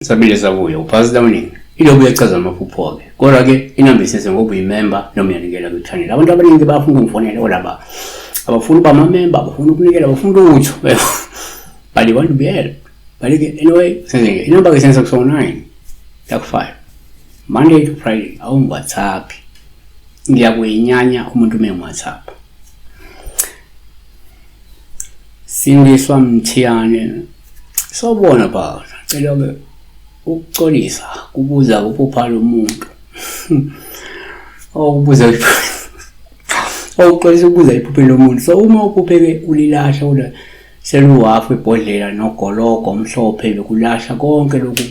Sabile sabuya uphasi lawuningi ilobu uyachaza amaphupho-ke kodwa-ke inamba isese ngoba uyimemba noma uyanikela kwi-channel. Abantu abaningi bayafuna ukungifonela olaba abafuna ukuba amamemba, abafuna ukunikela, abafuna lutho, but they want to be helped. But-ke anyway, senze-ke inamba-ke senze kuso-9 yaku-5 Monday to Friday, awungi-WhatsApp. Ngiyakuyinyanya umuntu uma engi-WhatsApp. Sindiswa Mthiyane, sawubona baba, cela-ke ukuxolisa kubuza kuphupha lo muntu okubuza okuxolisa ukubuza iphuphe lomuntu. So uma uphuphe-ke ulilahla ula seluhafu ibhodlela nogologo omhlophe bekulahla konke lokhu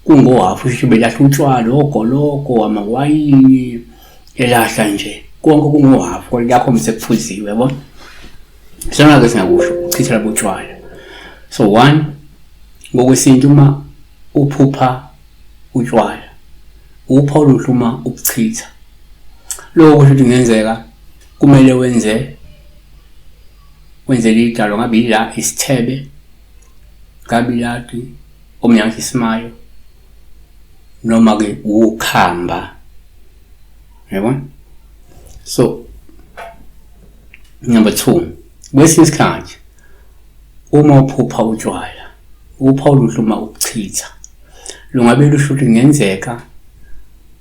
kungohafu, sho belahla utshwala, ogologo, amawayini, elahla nje konke kungohafu, kuyakhombisa sekuphuziwe, yabo. Sona-ke singakusho ukuchitha labo tshwala. So one, ngokwesintu uma uphupha utshwala upha oluhle uma ubuchitha, lokho kusho ukuthi kungenzeka kumele wenze wenzele idalo, ngabe ila isithebe, ngabe iladi omunye angathi isimayo, noma-ke ukhamba, yabona. So number 2, kwesinye isikhathi uma uphupha utshwala upha oluhle uma ubuchitha, lungabe lusho ukuthi kungenzeka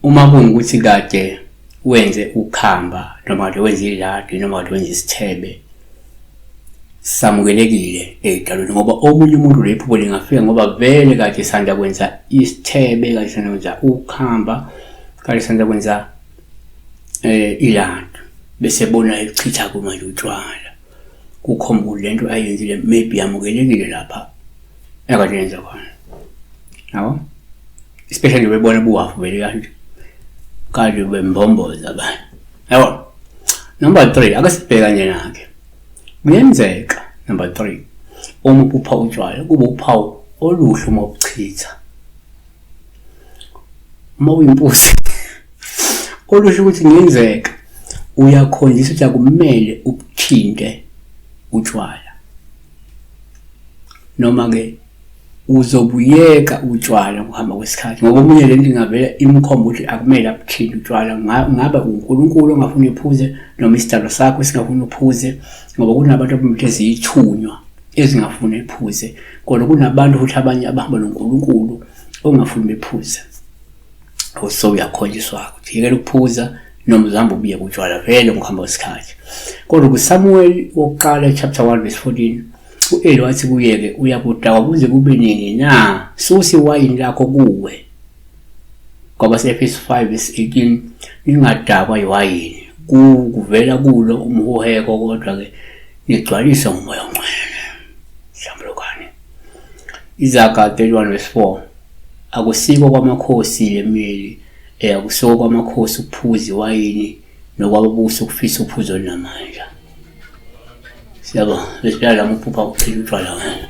uma kungukuthi kade wenze ukhamba noma kade wenze iladi noma kade wenze isithebe, samukelekile ey'dalweni, ngoba omunye umuntu le phupho lingafika ngoba vele kade sanda kwenza isithebe, kade sanda kwenza ukhamba, kade sanda kwenza iladi, bese bona ekuchitha manje utshwala, kukhomba ukuthi lento ayenzile maybe yamukelekile lapha ekade yenza khona, yabo. Especially bebona buhafu vele kanje kade bembomboza abantu, yabo. Number 3, ake sibheka nje nakhe kuyenzeka. Number 3, uma uphupha utshwala kube uphawu oluhle uma ubuchitha, uma uyimpuzi olusho ukuthi kungenzeka uyakhonjisa ukuthi akumele ubuthinte utshwala, noma-ke uzobuyeka utshwala kuhamba kwesikhathi, ngoba omunye lento ingavele imkhomba ukuthi akumele abuthinte utshwala. Ngabe uNkulunkulu ongafuni uphuze noma isidalo sakho esingafuni uphuze, ngoba kunabantu abamthe eziyithunywa ezingafuni ephuze, kodwa kunabantu futhi abanye abahamba noNkulunkulu ongafuni bephuze. So uyakhonjiswa ukuthi yekela ukuphuza noma uzihamba ubuye kutshwala vele ngokuhamba kwesikhathi. Kodwa kuSamuel wokuqala chapter 1 verse 14, u-Eli wathi kuye-ke, uyakudakwa kuze kube nini na? Susa iwayini lakho kuwe. Kwabase-Efesu 5 verse 18, ningadakwa iwayini, kuvela kulo umhuheko, kodwa-ke nigcwaliswe nguMoya oNgcwele. Hlambulukani. Izaga 31 verse 4, akusiko kwamakhosi lemeli, akusiko kwamakhosi ukuphuza iwayini, nokwababusi ukufisa uphuzo olunamandla. Siyabonga. Besiphila la uphupha ukuchitha utshwala wena.